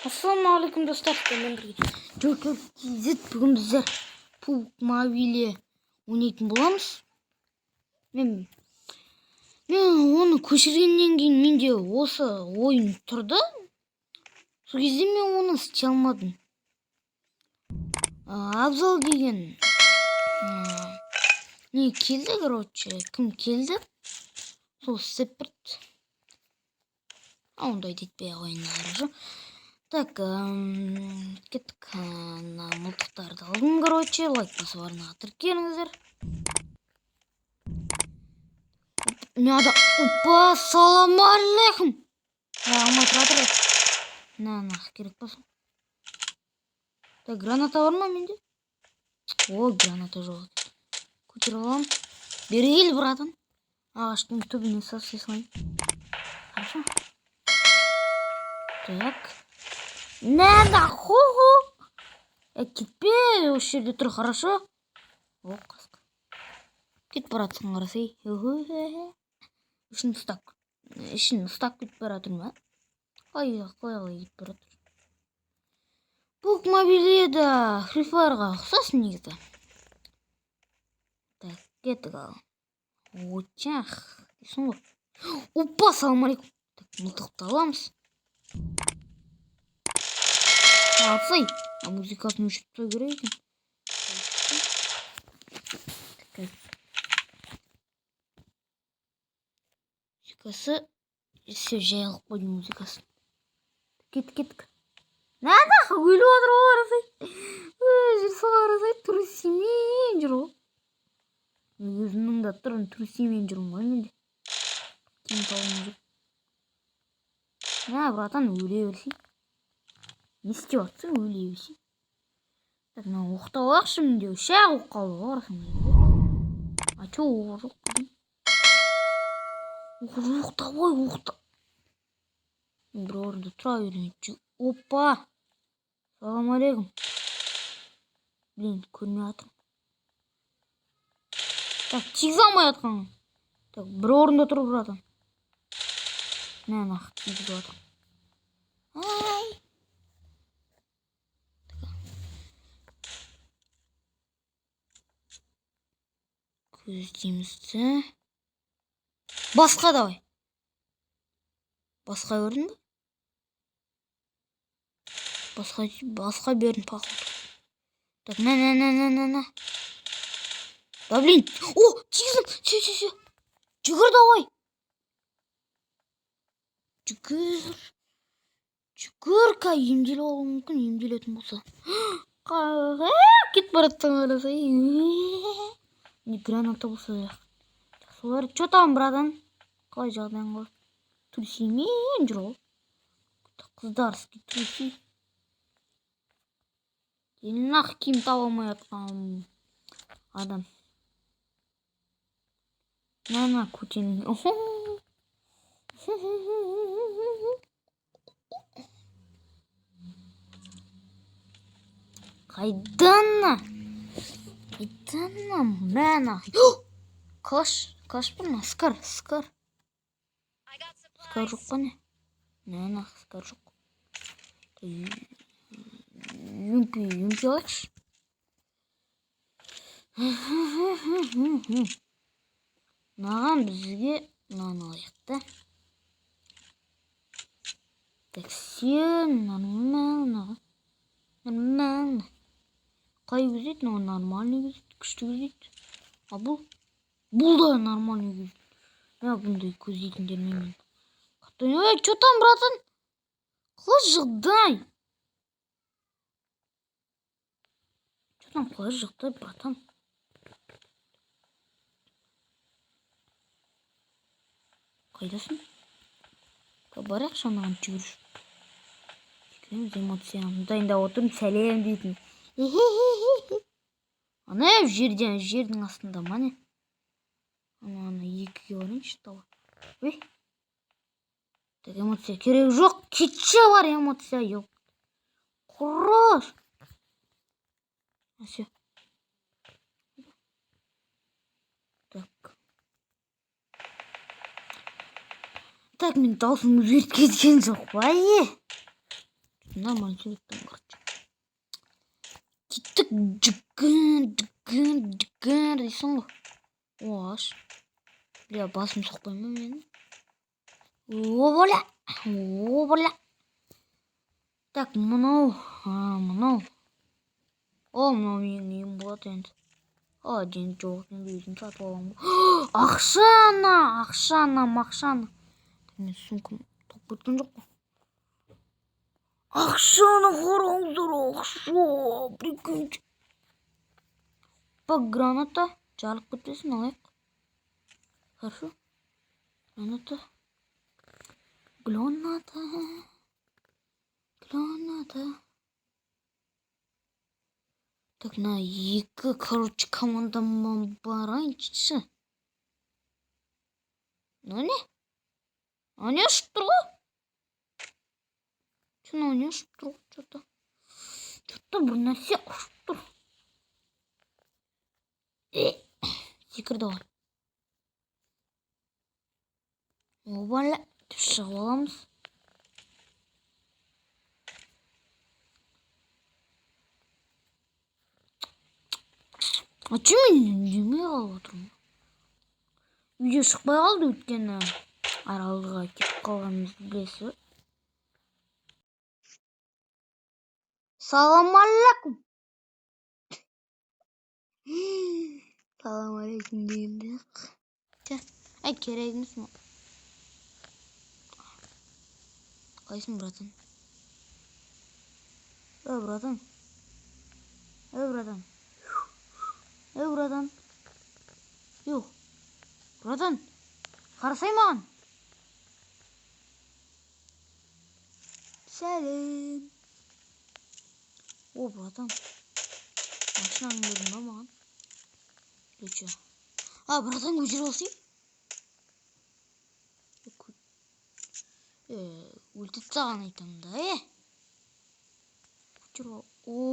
Ассалаумағалейкум, достар! Сіздермен бірге Джокер KZ. Бүгін біздер PUBG Mobile ойнайтын боламыз. Мен оны көшіргеннен кейін менде осы ойын тұрды. Сол кезде мен оны істей алмадым. Абзал деген не келді, короче, кім келді? Сол істеп берді. А ондайды етпей ақ қояйын, хорошо. Так, кеттік. Мына мылтықтарды алдым, короче. Лайк басып, арнаға тіркеліңіздер. Надо. Опа, салам алейкум. Алмай тұра тұр. На, на, керек па сол? Так, граната бар ма менде? О, граната жоқ екен. Көтеріп аламын. Бері кел, братан. Ағаштың түбіне сасай салайын. Хорошо. Так. На, хо-хо. Кетпе, осы жерде тұр, хорошо? О, қасқа. Кетіп бара жатсың, қарасай. Ішін ұстап, ішін ұстап кетіп бара жатыр ма? Қалай, қалай, қалай кетіп бара жатыр? PUBG Mobile да Free Fire'ға ұқсас негізі. Так, кеттік ал. Очах, дейсің ғой. Опа, салам алейкум. Так, мылтықты аламыз. Алсай. А музыкасын өшіріп тастау керек екен. Так, музыкасы все, жай алып қойдым музыкасын. Кеттік, кеттік. На, өліп жатыр ғой, қарасай. Жүрсе, қарасай, трусимен жүр ғой. Мен өзімнің де тұрын трусимен жүрмін ғой мен де. Киім таба жүр. На, братан, өле берсей. Не істеп жатсың, өле берсей. Так, мына оқтап алайықшы, менде үш ақ оқ қалды ғой, қарасаң. А че, оқ жоқ бүгін? Оқ жоқ, давай, оқта. Бір орында тұра берейін. Опа! Салам алейкум. Блин, көрмей жатырмын. Так, тигізе алмай жатқан. Так, бір орында тұр, братан. На, нах, тигізіп жатыр. Ай! Көздейміз де. Басқа давай. Басқа көрдің бе? Басқа, басқа бердің, походу. Так, на, на, на, на, на, на. Да блин! О, тигіздім! Все, все, все. Жүгір давай. Жүгір. Жүгір, ка емделіп алуы мүмкін, емделетін болса. Кетіп бара жатсаң, қарасай. Не граната болса жақсы болар. Че там, братан? Қалай жағдайың, қалай? Трусимен жүр ғой. Қыздарский труси. Нах, киім таба алмай жатқан адам. На, на, көтен. Қайдан на? Қайдан на? Мә, на. Калаш, калаш бар ма? Скар, скар. Скар жоқ па, не? На, на, скар жоқ. Юмпи, юмпи алайықшы. Мынаған бізге мынаны алайық та. Так, все нормально. Нормально. Қалай көздейді? Мынау нормальный көздейді, күшті көздейді. А бұл? Бұл да нормальный көздейді. Мә, бұндай көздейтіндермен мен. Ей, че там, братан? Қалай жағдай? Че там, қалай жағдай, братан? Қайдасың? Барайықшы анаған жүгіріп. Жүгіреміз, эмоцияны дайындап отырмын, сәлем дейтін. Ана жерден, жердің астында ма, не? Ана, ана екіге барайыншы, давай. Ой. Так, эмоция керек жоқ. Кетші бар эмоция, ел. Құрыш. Все. Так. Так, мен даусым өзгеріп кеткен жоқ па, е? Нормально сөйлеп тұрмын, короче. Кеттік, жүгір, жүгір, жүгір дейсің ғой. О, аш. Бля, басым соқпай ма мені? О, бля. О, бля. Так, мынау, мынау. О, мынау менің үйім болады енді. А, енді жоқ, енді өзім сатып аламын. Ақшаны, ақшаны, мақшаны. Мен сумкам толып кеткен жоқ қой. Ақшаны қараңыздар, ақша, прикиньте. По граната, жарылып кетпесін, алайық. Хорошо. Граната. Граната. Граната. Так, мына екі, короче, командама барайыншы. Мынау не? Мынау не ұшып тұр ғой? Че, мынау не ұшып тұр ғой, че-то? Че-то бір нәрсе ұшып тұр. Секір давай. Обала, деп шығып аламыз. А че мен үндемей қалып отырмын? Үйде шықпай қалды, өйткені Аралға кетіп қалғанымызды білесіз ғой. Салам алейкум. Салам алейкум дегенде. Әй, керек емес маған. Қалайсың, братан? Ей, братан. Ей, братан. Ей, братан. Жоқ. Братан. Қарасай маған. Сәлем. О, братан. Машинаны бердің ба маған? Или че? А, братан, көтеріп алсай. Өлтіріп тастаған айтамын да, е. Көтеріп ал. О,